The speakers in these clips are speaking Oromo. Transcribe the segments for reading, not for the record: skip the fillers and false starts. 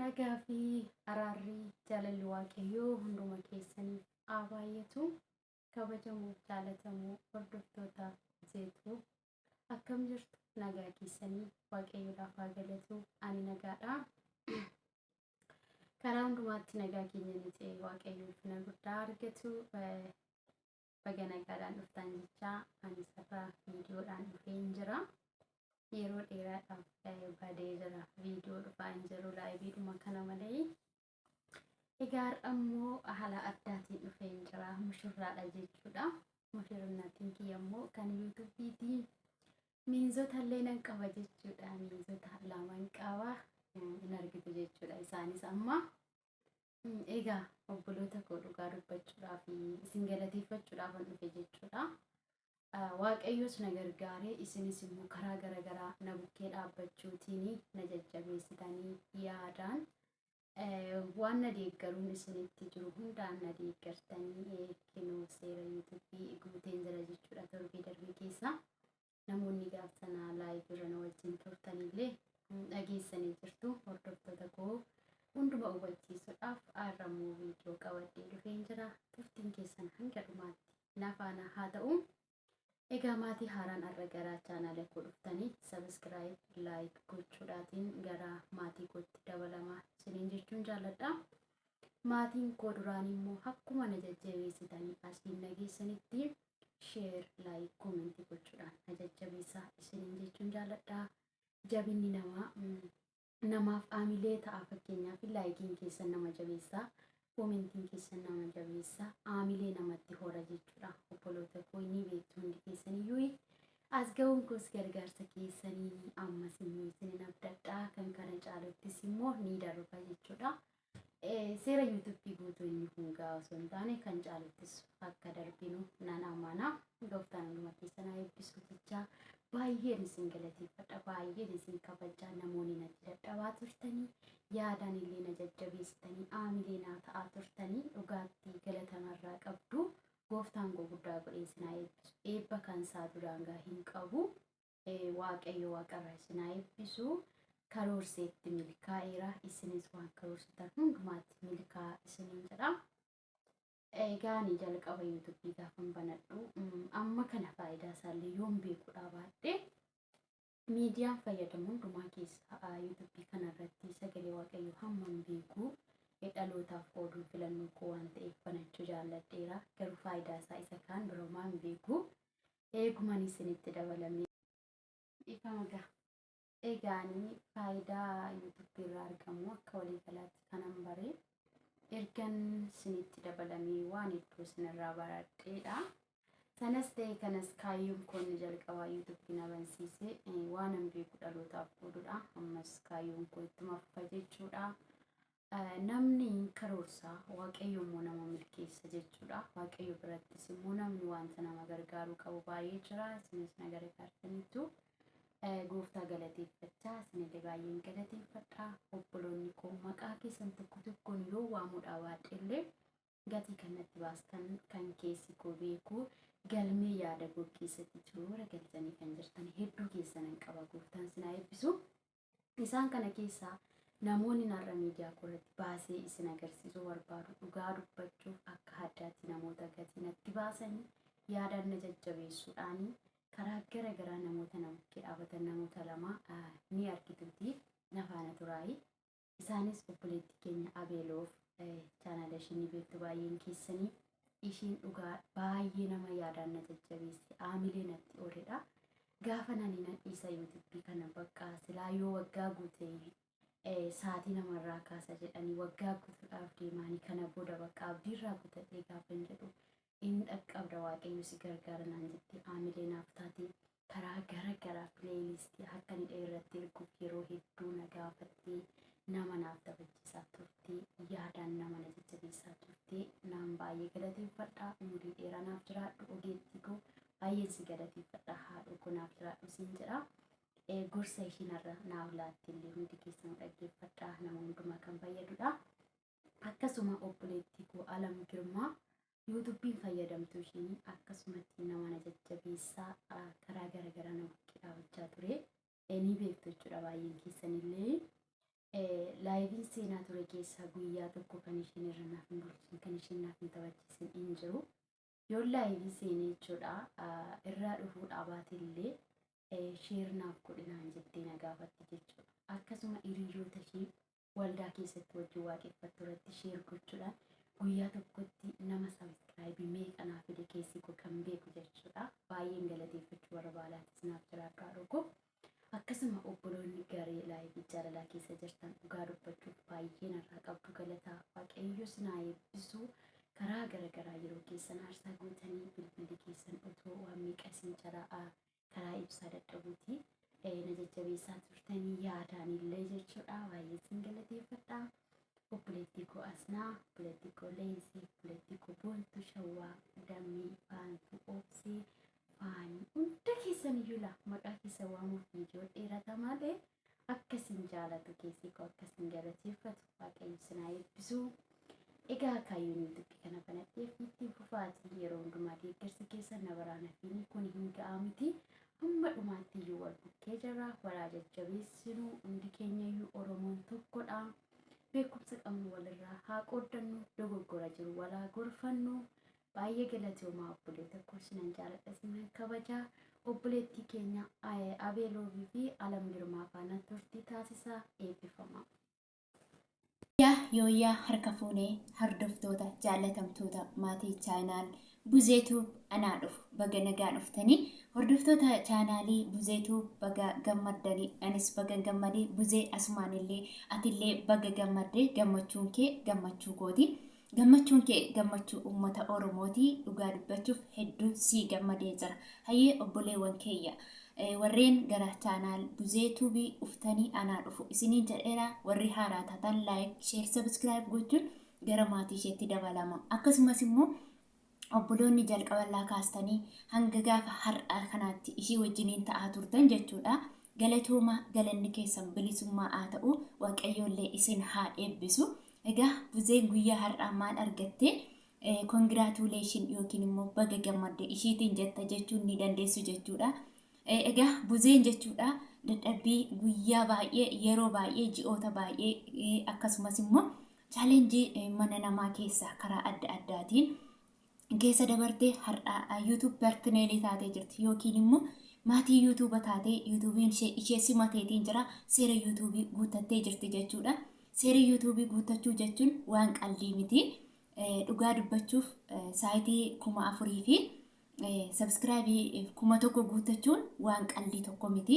Nagaa fi araarri jaalalli Waaqayyoo hunduma keessaniif haa baay'atu. Kabajamoo jaalatamoo hordoftoota Zeetuu akkam jirtu? Nagaa keessanii Waaqayyoodhaaf haa galatu. Ani nagaadha. Karaa hundumaatti nagaa keenya ni ta'e Waaqayyo ulfina guddaa argatu. Baga nagaadhaan dhuftan jechaa ani sarara viidiyoodhaan dhufeen jira. Yeroo dheeraadhaaf badee jira. Viidiyoo dhufaa hin jiru laayiviidhuma kana malee. Egaa har'a immoo haala addaatiin dhufeen jira. Mushurraadha jechuudha. Mushurrinaatiin kiyya immoo kan yuutuubiitii miinzota illee nan qaba jechuudha. Miinzota laman qaba. Hin argitu jechuudha. Isaanis amma egaa obboloota koo dhugaa dubbachuudhaaf isin galateeffachuudhaaf an dhufe jechuudha. Waaqayyos na gargaaree isinis immoo karaa garaagaraa na bukkee dhaabbachuutiin na jajjabeessitanii yaadaan waan na deeggaruun isinitti jiru hundaan na deeggartanii kinoo seera yuutuubii guuteen jira jechuudha torbee darbee keessa. Namoonni gaaf sana live irra na wajjin turtanillee dhageessanii jirtu. Hordoftoota koo hunduma hubachiisuudhaaf har'a immoo viidiyoo qabadhee dhufeen jira. Turtiin keessan hanga dhumaatti na faana haa ta'u. Egaa maatii haaraan har'a gara chaanaala koo dhuftanii subscribe, like gochuudhaatiin gara maatii kootti dabalamaa isiniin jechuun jaalladha. Maatiin koo duraan immoo akkuma na jajjabeessitanii asiin nageessanitti share, like, comment gochuudhaan na jajjabeessaa isiniin jechuun jaalladha. Jabinni namaa namaaf aamilee ta'a. Fakkeenyaaf likeiin keessan nama jabeessaa, commentiin keessan nama jabeessaa, aamilee namatti hora jechuudha. Obboloota koo ni beektu hundi keessaniyyuu. As ga'uun koos gargaarsa keessanii ammas immoo isinin abdadhaa kan kana caaluttis immoo ni darba jechuudha. Seera yuutuubii guutuu inni hungaa osoo hin taane kan caaluttis akka darbinu nan amana. Gooftaan hunduma keessan haa eebbisu jechaa baay'een isin galateeffadha. Baay'een isin kabajaa namoonni natti dadhabaa turtanii yaadaan illee na jajjabeessitanii aamilee naa ta'aa turtanii dhugaatti galatamarraa qabdu. Gooftaan koo guddaa godhee isin haa eebbisu. Eebba kan isaa daangaa hin qabu. Waaqayyo waaqarraa isin haa eebbisu. Karoorseetti milkaa'eera. Isinis waan karoorsitan hundumaatti milkaa'aa isiniin jedha. Egaa ani jalqaba yuutuubii gaafan banadhu amma kana faayidaa isaallee yoon beekuudhaa baadhee miidiyaan fayyadamu hundumaa keessaa yuutuubii kanarratti sagalee Waaqayyoo hammam beeku dhalootaaf qooduun filannoo koo waan ta'eef banachuu jaalladheera. Garuu faayidaa isaa isa kaan biroomaa hin beeku. Eeguman isinitti dabalamee. Dhiifama ga'a. Egaa ani faayidaa yuutuubii irraa argamu akka waliigalaatti kanan bare ergan isinitti dabalamee waan hedduu isinirraa baradheedha. Sanas ta'e kanas kaayyoon koo inni jalqabaa yuutuubii na bansiise waan an beeku dhalootaaf qoodudha. Ammas kaayyoon koo ittuma fufa jechuudha. Namni karoorsaa Waaqayyo immoo nama milkeessa jechuudha. Waaqayyo birattis immoo namni wanta nama gargaaruu qabu baay'ee jira. Isinis na gargaartaniitu. Gooftaa galateeffachaa isinillee baay'een galateeffadha. Obboloonni koo maqaa keessan tokko tokkoon yoo waamuudhaa baadhe gatii kan natti baastan kan keessi koo beeku galmee yaada koo keessatti toora galtanii kan jirtan hedduu keessanan qaba. Gooftaan isin haa eebbisu. Isaan kana keessaa namoonni narra miidiyaa koo irratti baasee isin agarsiisuu barbaadu dhugaa dubbachuuf akka addaatti namoota gatii natti baasanii yaadaan na jajjabeessuudhaanii karaa gara garaa namoota na bukkee dhaabatan namoota lama ni argituuti na faana turaayi. Isaanis obboleettii keenya Abeeloof chaanaala ishii ni beektu baay'een keessanii ishiin dhugaa baay'ee nama yaadaan na jajjabeesse aamilee natti ooledha. Gaafa nani nan dhiisa yuutuubii kana bakka silaa yoo waggaa guute sa'aatii namarraa kaasa jedhanii waggaa guutuudhaaf deemaanii kana booda bakka abdiirraa kutadhee gaafa hin jedhu in dhaqqabda Waaqayyo si gargaara naan jette aamilee naaf taate karaa gara garaa playlistii akka inni irratti erguuf yeroo hedduu na gaafattee nama naaf taphachiisaa turte yaadaan nama na jajjabeessaa turte naan baay'ee galateeffadha. Umurii dheeraa naaf jiraadhu ogeettii koo baay'een si galateeffadha haadhoo koo naaf jiraadhu siin jedha. Gorsa ishiin har'a naaf laatte illee hundi keessan dhaggeeffadha nama hundumaa kan fayyadudha. Akkasuma obboleettii koo Alam Girmaa yuutuubiin fayyadamtu ishiin akkasumatti nama na jajjabeessaa karaa gara garaa na bukkee dhaabachaa ture. Ni beektu jechuudha baay'een keessanillee. Liveiin seenaa ture keessaa guyyaa tokko kan isheen irra naaf hin bulchin, kan isheen naaf hin taphachiisin hin jiru. Yoon liveii seenee jechuudha irraa dhufuudhaa baate illee share naaf godhinaan jettee na gaafatti jechuudha. Akkasuma hiriyoota ishee waldaa keessatti wajjin waaqeffattu irratti share gochuudhaan guyyaa tokkotti nama subscribeii meeqa naaf fide keessi koo kan beeku jechuudha. Baay'een galateeffachuu barbaadaatis naaf jiraadhu haadha koo. Akkasuma obboloonni garee liveii jaalalaa keessa jirtan, dhugaa dubbachuuf baay'ee narraa qabdu, galataa Waaqayyo sinaa eebbisu. Karaa garaagaraa yeroo keessan aarsaa gootanii, bilbilli keessan otoo waan meeqa isin jalaa karaa ibsaa dadhabuuti na jajjabeessaa turtanii yaadaan illee jechuudha. Baay'ee isin galateeffadha. Obboleettii koo Asnaa, obboleettii koo Leensii, obboleettii koo Boontuu Shawwaa, Dammee, Faantuu, Obsee, Faanii, hunda keessan iyyuu laa maqaa keessa waamuuf viidiyoo dheerata malee akkasin jaalatu keessi koo akkasin galateeffatu. Waaqayyo sinaa eebbisu. Egaa kaayyoon YouTubeii kana banadheef ittiin fufaatii yeroo hundumaa deeggarsi keessan na baraana fi kun hin ga'a miti. Hamma dhumaatti iyyuu wal bukkee jirra. Walaa jajjabeessinu, hundi keenya iyyuu Oromoon tokkodha. Beekumsa qabnu walirraa haa qooddannu, dogoggora jiru walaa gorfannu. Baay'ee galatoomaa, obboleetta koo, sinan jaaladha, sinan kabajaa. Obboleettii keenya Abeeloobii fi Alam Girmaa faana turtii taasisaa, eebbifama. Yaa yooyyaa, harka fuunee hordoftoota jaallatamtoota maatii channel Buzeetuu, anaa dhufu, baga nagaa dhuftanii. Hordoftoota channelii Buzeetuu, baga gammaddanii, anis baga gammadee. Buzee, asumaanillee atillee baga gammaddee. Gammachuun kee gammachuu kooti. Gammachuun kee gammachuu uummata Oromooti. Dhugaa dubbachuuf hedduu sii gammadee jira. Hayyee obboleewwan keeyya, warreen gara channel Buzee Tuubii dhuftanii anaa dhufu isiniin jedheera. Warri haaraa taatan like, share, subscribe gochuun gara maatii isheetti dabalama. Akkasumas immoo obboloonni jalqaballaa kaastanii hanga gaafa har'aa kanaatti ishii wajjiniin ta'aa turtan jechuudha. Galatooma, galanni keessan bilisummaa haa ta'u, Waaqayyoollee isin haa eebbisu. Egaa Buzeen guyyaa har'aa maal argatte? Congratulation yookiin immoo baga gammadde ishiitiin jetta jechuun ni dandeessu jechuudha. Egaa Buzeen jechuudha dadhabbii guyyaa baay'ee, yeroo baay'ee, ji'oota baay'ee, akkasumas immoo challengeii mana namaa keessaa karaa adda addaatiin keessa dabartee har'a YouTube partnerii taatee jirti yookiin immoo maatii YouTubea taatee YouTubeiin ishee simateetiin jira, seera YouTubeii guuttattee jirti jechuudha. Seera YouTubeii guuttachuu jechuun waan qallii miti. Dhugaa dubbachuuf saayitii 4000 fi subscribeii 1000 guuttachuun waan qallii tokko miti.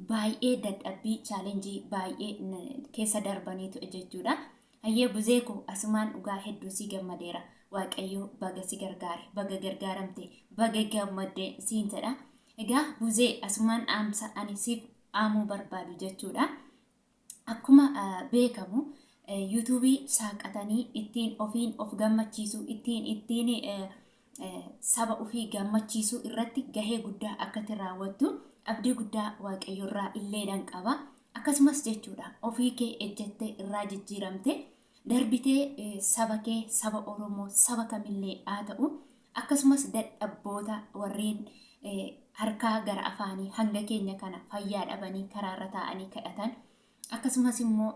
Baay'ee dadhabbii, challengeii baay'ee keessa darbaniitu jechuudha. Hayyee Buzee koo, asumaan dhugaa hedduu si gammadeera. Waaqayyo baga si gargaare, baga gargaaramte, baga gammadde siin jedha. Egaa Buzee, asumaan dhaamsa ani siif dhaamuu barbaadu jechuudha. Akkuma beekamu YouTubeii saaqatanii ittiin ofiin of gammachiisuu, ittiin saba ofii gammachiisuu irratti gahee guddaa akkati raawwattu abdii guddaa Waaqayyorraa illeedhaan qaba. Akkasumas jechuudha ofii kee ejjettee irraa jijjiiramte darbitee saba kee, saba Oromoo, saba kamillee haa ta'u, akkasumas dadhabboota warreen harkaa gara afaanii hanga keenya kana fayyaa dhabanii karaarra taa'anii kadhatan, akkasumas immoo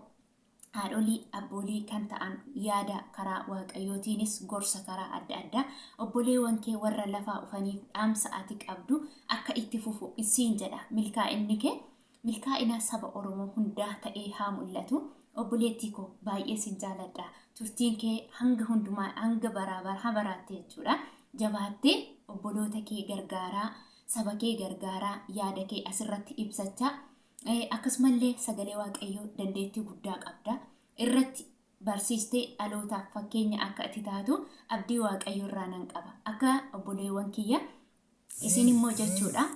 haadholii abboolii kan ta'an yaada karaa Waaqayyootiinis gorsa karaa adda addaa obboleewwan kee warra lafaa dhufaniif dhaamsa ati qabdu akka itti fufu isiin jedha. Milkaa'inni kee milkaa'ina saba Oromoo hundaa ta'ee haa mul'atu. Obboleettii koo, baay'ee sin jaaladha. Turtiin kee hanga hundumaa hanga baraa bara baraatte jechuudha. Jabaattee obboloota kee gargaaraa, saba kee gargaaraa, yaada kee asirratti ibsachaa, akkasumallee sagalee Waaqayyoo dandeettii guddaa qabda. Irratti barsiistee dhalootaaf fakkeenya akka ati taatu abdii Waaqayyoo irraa nan qaba. Akka obboleewwan kiyya, isin immoo jechuudha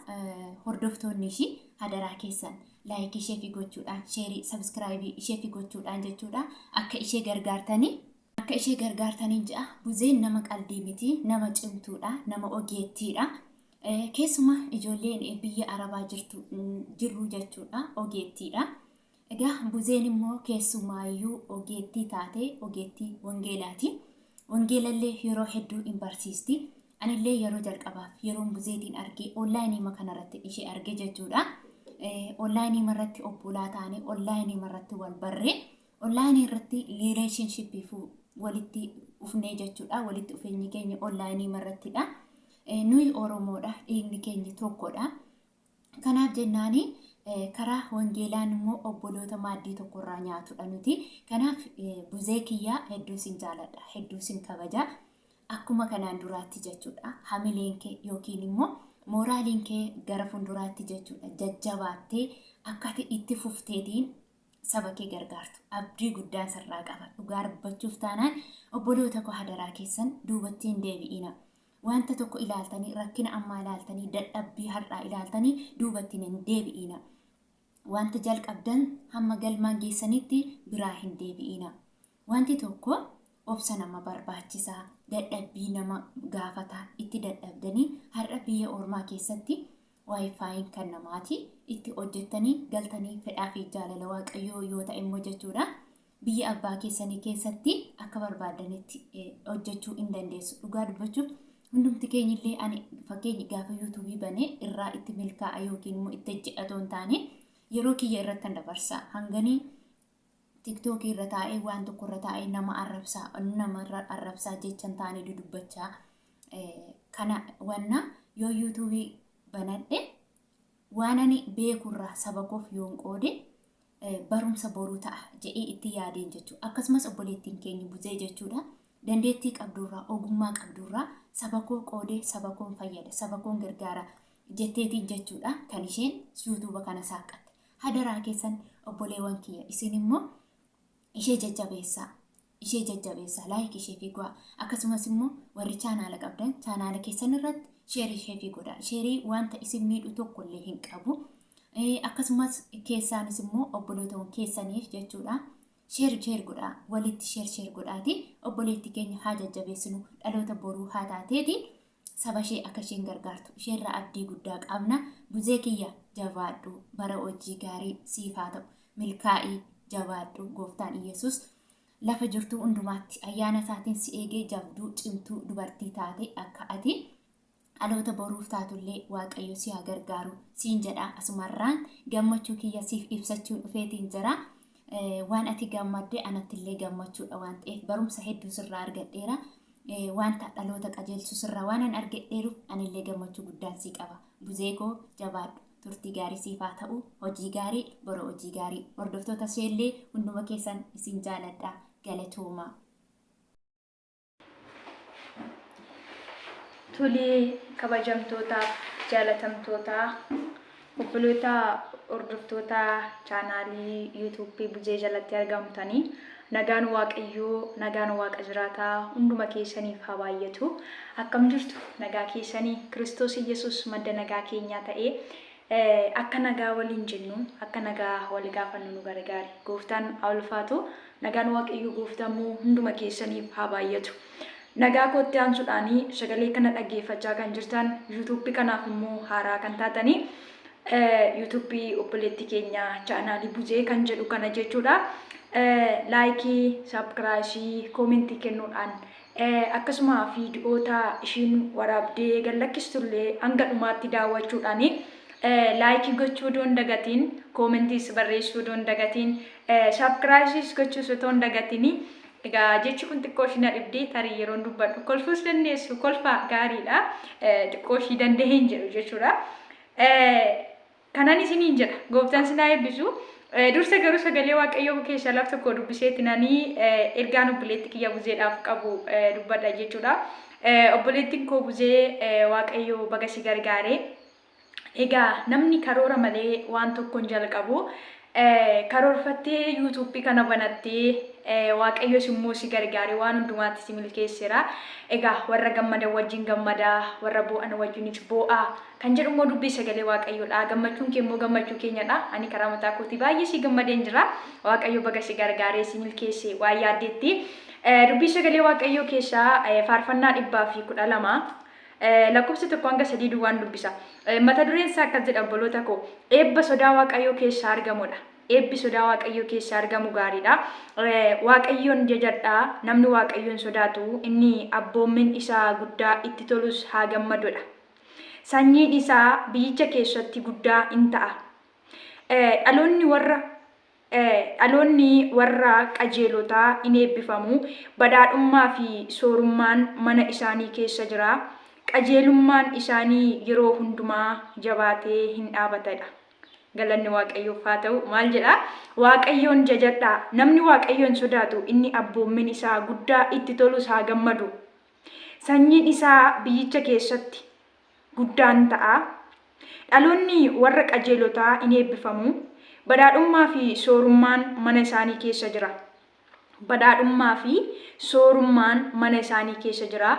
hordoftoonni ishii, hadaraa keessan likeii ishee gochuudhaan, shareii, subscribeii ishee gochuudhaan jechuudha akka ishee gargaartanii jedha. Buzeen nama qaldii miti, nama cimtuudha, nama ogeettiidha. Keessumaa ijoolleen biyya Arabaa jirtu jirru jechuudha ogeettiidha. Egaa Buzeen immoo keessumaayyuu ogeettii taate, ogeettii wangeelaati. Wangeelallee yeroo hedduu hin barsiisti. Anillee yeroo jalqabaaf yeroon Buzeetiin argee onlineii kanarratti ishee arge jechuudha. Onlaayinii irratti obbolaa taane, onlaayinii irratti wal barree, onlaayinii irratti relationshipii walitti dhufnee jechuudha. Walitti dhufeenyi keenya onlaayinii irrattidha. Nuyi Oromoodha. Dhiigni keenya tokkodha. Kanaaf jennaani karaa wangeelaan immoo obboloota maaddii tokkorraa nyaatudha nuti. Kanaaf Buzee kiyyaa, hedduu sin jaaladha. Hedduu sin kabaja. Akkuma kanaan duraatti jechuudha. Hamileen kee yookiin immoo mooraaliin kee gara fuulduraatti jechuudha. Jajjabaattee akka ati itti fufteetiin saba kee gargaartu abdii guddaan sirraa qaba. Dhugaa dubbachuuf taanaan, obboloota koo, hadaraa keessan duubatti hin deebi'ina. Wanta tokko ilaaltanii, rakkina ammaa ilaaltanii, dadhabbii har'aa ilaaltanii duubatti hin deebi'ina. Wanta jalqabdan hamma galmaan geessanitti biraa hin deebi'ina. Wanti tokko obsa nama barbaachisaa, dadhabbii nama gaafataa. Itti dadhabdanii har'a biyya ormaa keessatti WiFiin kan namaati itti hojjettanii galtanii, fedhaa fi jaalala Waaqayyoo yoo ta'e immoo jechuudha. Biyya abbaa keessanii keessatti akka barbaadanitti hojjechuu hin dandeessu. Dhugaa dubbachuuf, hundumti keenyillee, ani fakkeenya gaafa YouTubeii banee irraa itti milkaa'a yookiin immoo itti hojjetoo hin taane, yeroo kiyya irratti kan dabarsa. Hanganii TikTokii irra taa'ee, waan tokko irra taa'ee nama arrabsaa, nama arrabsaa jecha hin taane dudubbachaa kana wanna yoo YouTubeii banadhe, waan ani beekurraa saba koof yoon qoode barumsa boruu ta'a jedhee itti yaadeen jechuudha. Akkasumas obboleettiin keenya Buzee jechuudha. Dandeettii qabdurraa, ogummaa qabdurraa saba koo qoodee saba koon fayyada, saba koon gargaara jetteetiin jechuudha kan isheen YouTubea kana saaqqatte. Hadaraa keessan, obboleewwan kiyya, isin immoo ishee jajjabeessaa. Ishee jajjabeessaa, like ishee fi godhaa. Akkasumas immoo warri chaanaala qabdan chaanaala keessan irratti share ishee fi godhaa. Shareii wanta isin miidhu tokkollee hin qabu. Akkasumas keessaanis immoo obboloota keessaniif jechuudha. Share share godhaa, walitti share share godhaati obboleetti keenya haa jajjabeessinu. Dhaloota boruu haa taateeti saba ishee akka isheen gargaartu isheerraa abdii guddaa qabna. Buzee kiyya, jabaadhu, bara hojii gaarii siif haa ta'u, milkaa'ii, jabaadhu. Gooftaan Iyyasuus lafa jirtu hundumaatti ayyaana isaatiin si eegee jabduu cimtuu dubartii taate akka ati dhaloota boruuf taatullee Waaqayyo si haa gargaaru siin jedha. Asumarraan gammachuu kiyya siif ibsachuun dhufeetiin jira. Waan ati gammadde anattillee gammachuudha waan ta'eef, barumsa hedduu sirraa argadheera. Wanta dhaloota qajeelchu sirraa waan an argadheeruuf anillee gammachuu guddaan sii qaba. Buzee koo, jabaadhu. Turtii gaarii siif haa ta'u. Hojii gaarii, bara hojii gaarii. Hordoftoota isheellee hunduma keessan isin jaaladha. Galatoomaa. Tolee, kabajamtootaaf jaalatamtoota obboloota hordoftoota chaanaalii YouTubeii Buzee jalatti argamtanii, nagaan Waaqayyoo, nagaan Waaqa jiraataa hunduma keessaniif haa baay'atu. Akkam jirtu? Nagaa keessanii? Kiristoos Yesus madda nagaa keenyaa ta'ee akka nagaa waliin jennu, akka nagaa wal gaafannu nu gargaare. Gooftaan haa ulfaatu. Nagaan Waaqayyoo Gooftaa immoo hunduma keessaniif haa baay'atu. Nagaa kootti aansuudhaanii, sagalee kana dhaggeeffachaa kan jirtan, YouTubeii kanaaf immoo haaraa kan taatanii, YouTubeii obboleettii keenya chaanaalii Buzee kan jedhu kana jechuudha. Likeii, subscribeii, commentii kennuudhaan, akkasuma viidiyoota ishiin waraabdee gallakkistullee hanga dhumaatti daawwachuudhaan, likeii gochuu odoo hin dagatiin, commentiis barreessuu odoo hin dagatiin, subscribeiis gochuus otoo hin dagatiin. Egaa jechi kun xiqqoo ishii na dhibdee, tarii yeroon dubbadhu kolfuus dandeessu, kolfaa gaariidha. Xiqqoo ishii danda'een jedhu jechuudha. Kanan isiniin jedha, Gooftaan sinaa eebbisu. Dursa garuu sagalee Waaqayyoo keessaa laf tokko dubbiseetti nanii ergaan obboleetti kiyya Buzeedhaaf qabu dubbadha jechuudha. Obboleettiin koo Buzee, Waaqayyoo baga si gargaare. Egaa namni karoora malee waan tokko hin jalqabu. Karoorfattee YouTubeii kana banattee, Waaqayyos immoo si gargaare, waan hundumaatti si milkeesseera. Egaa warra gammadan wajjin gammadaa, warra boo'an wajjinis boo'aa kan jedhu immoo dubbii sagalee Waaqayyoodha. Gammachuun kee immoo gammachuu keenyadha. Ani karaa mataa kootii baay'ee si gammadeen jira. Waaqayyo baga si gargaaree si milkeesse waan yaaddeetti. Dubbii sagalee Waaqayyoo keessaa Faarfannaa 112 lakkoofsa 1 hanga 3 duwwaan dubbisa. Mata dureen isaa akkas jedha, obboloota koo. Eebba sodaa Waaqayyoo keessaa argamudha. Eebbi sodaa Waaqayyoo keessaa argamu gaariidha. Waaqayyoon jajadhaa, namni Waaqayyoon sodaatu, inni abboommin isaa guddaa itti tolus haa gammadudha. Sanyiin isaa biyyicha keessatti guddaa in ta'a. Dhaloonni warra dhaloonni warra qajeelotaa in eebbifamu. Badhaadhummaa fi soorummaan mana isaanii keessa jira. Qajeelummaan isaanii yeroo hundumaa jabaatee hin dhaabatadha. Galanni Waaqayyoof haa ta'u. Maal jedha? Waaqayyoon jajadhaa. Namni Waaqayyoon sodaatu inni abboommin isaa guddaa itti tolus haa gammadu. Sanyiin isaa biyyicha keessatti guddaan ta'a. Dhaloonni warra qajeelotaa in eebbifamu. Badhaadhummaa fi soorummaan mana isaanii keessa jira. Badhaadhummaa fi soorummaan mana isaanii keessa jira.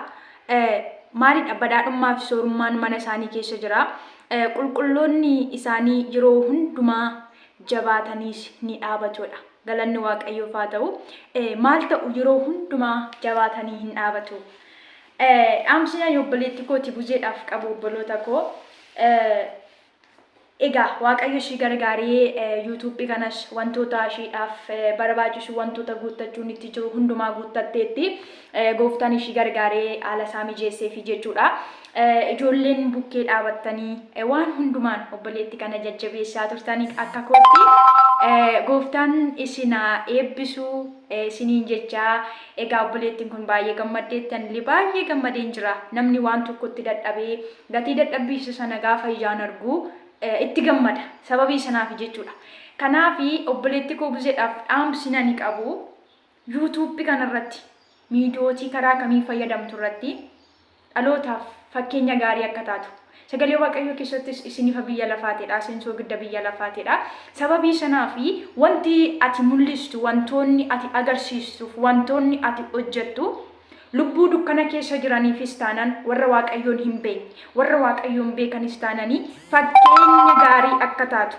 Maalidha badhaadhummaa fi soorummaan mana isaanii keessa jira? Qulqulloonni isaanii yeroo hundumaa jabaataniis ni dhaabatudha. Galanni Waaqayyoof haa ta'u. Maal ta'u yeroo hundumaa jabaatanii hin dhaabatu. Dhaamsi ani obboleetti kooti Buzeedhaaf qabu obboloota koo. Egaa Waaqayyo ishii gargaaree yuutuubii kanas wantoota ishiidhaaf barbaachisu wantoota guuttachuun itti jiru hundumaa guuttatteetti. Gooftaan ishii gargaaree haala isaa mijeesseefi jechuudha. Ijoolleen bukkee dhaabattanii waan hundumaan obboleetti kana jajjabeessaa turtanii akka kootti gooftaan isin haa eebbisu isiniin jechaa egaa obboleettiin kun baay'ee gammaddeetti anillee baay'ee gammadeen jira. Namni waan tokkotti dadhabee gatii dadhabbii isa sana gaafa ijaan argu itti gammada. Sababii sanaaf jechuudha. Kanaaf obboleetti koo Buzeedhaaf dhaamsi ani qabu yuutuubii kanarratti miidiyootii karaa kamii fayyadamtu irratti dhalootaaf fakkeenya gaarii akka taatu. Sagalee Waaqayyoo keessattis isinifa biyya lafaatidha. Isin soogidda biyya lafaatidha. Sababii sanaaf wanti ati mul'istu, wantoonni ati agarsiistuuf, wantoonni ati hojjettu lubbuu dukkana keessa jiraniifis taanaan warra Waaqayyoon hin beekne, warra Waaqayyoon beekanis taananii fakkeenya gaarii akka taatu.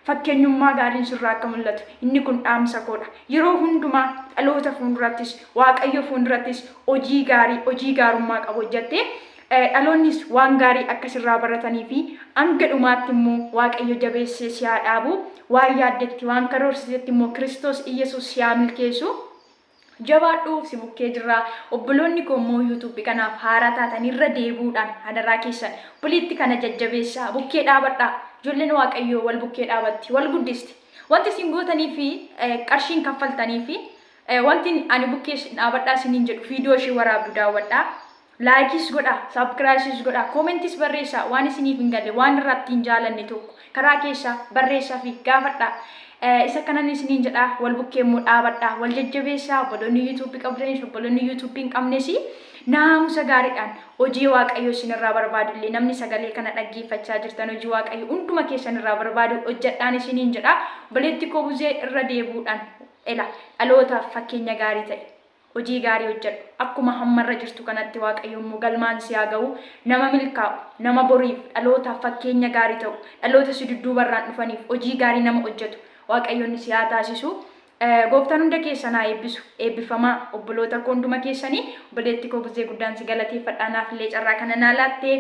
Fakkeenyummaa gaariin sirraa akka mul'atu. Inni kun dhaamsa koodha. Yeroo hundumaa dhaloota fuuldurattis, Waaqayyo fuuldurattis hojii gaarii, hojii gaarummaa qabu hojjettee dhaloonnis waan gaarii akka sirraa baratanii fi hanga dhumaatti immoo Waaqayyo jabeessee si haa dhaabu. Waan yaaddetti, waan karoorsitetti immoo Kiristoos Iyyasuus si haa milkeessu. Jabaadhu, si bukkee jirra. Obboloonni koo immoo yuutuubii kanaaf haaraa taatan irra deebi'uudhaan hadaraa keessan obboleetti kana jajjabeessaa, bukkee dhaabadhaa. Ijoolleen Waaqayyoo wal bukkee dhaabatti, wal guddisti. Wanti isin gootanii fi qarshiin kaffaltanii fi wanti ani bukkee dhaabadhaa isiniin jedhu viidiyoo ishee waraabdu daawwadhaa. Likeis godhaa, subscribeis godhaa, commentis barreessaa waan isiniif hin galle, waan irratti hin jaalanne tokko karaa keessaa barreessaa fi gaafadhaa. Isa kanan isiniin jedhaa wal bukkee immoo dhaabadhaa, wal jajjabeessaa. Obboloonni yuutuubii qabdanis, obboloonni yuutuubii hin qabnes naamusa gaariidhaan hojii Waaqayyoo isinirraa barbaadu illee namni sagalee kana dhaggeeffachaa jirtan hojii Waaqayyoo hunduma keessan irraa barbaadu hojjedhaan isiniin jedhaa. Obboleetti koo Buzee irra deebi'uudhaan ela dhalootaaf fakkeenya gaarii ta'e. Hojii gaarii hojjedhu. Akkuma hammarra jirtu kanatti Waaqayyo immoo galmaan si haa ga'u. Nama milkaa'u, nama boriif dhalootaaf fakkeenya gaarii ta'u, dhaloota si dudduubarraan dhufaniif hojii gaarii nama hojjetu Waaqayyoon si haa taasisu. Gooftaan hunda keessan haa eebbisu. Eebbifamaa obboloota koo hunduma keessanii. Obboleetti koo Buzee guddaan si galateeffadha. Naaf illee carraa kana naa laattee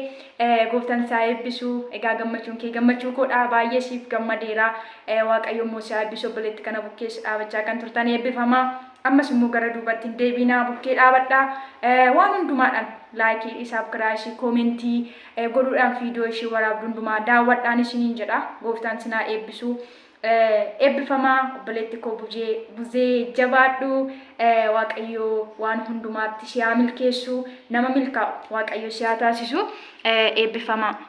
gooftaan si haa eebbisu. Egaa gammachuun kee gammachuu koodha. Baay'ee siif gammadeera. Waaqayyo immoo si haa eebbisu. Obboleetti kana bukkeessa dhaabachaa kan turtan eebbifamaa. Ammas immoo gara duubatti hin deebinaa bukkee dhaabadhaa. Waan hundumaadhaan likeii, subscribeii, commentii godhuudhaan viidiyoo ishee waraabdu hundumaa daawwadhaan isiniin jedha. Gooftaan si haa eebbisu. Eebbifamaa obboleetti koo Buzee jabaadhu. Waaqayyo waan hundumaatti si haa milkeessu. Nama milkaa'u Waaqayyo si haa taasisu. Eebbifamaa.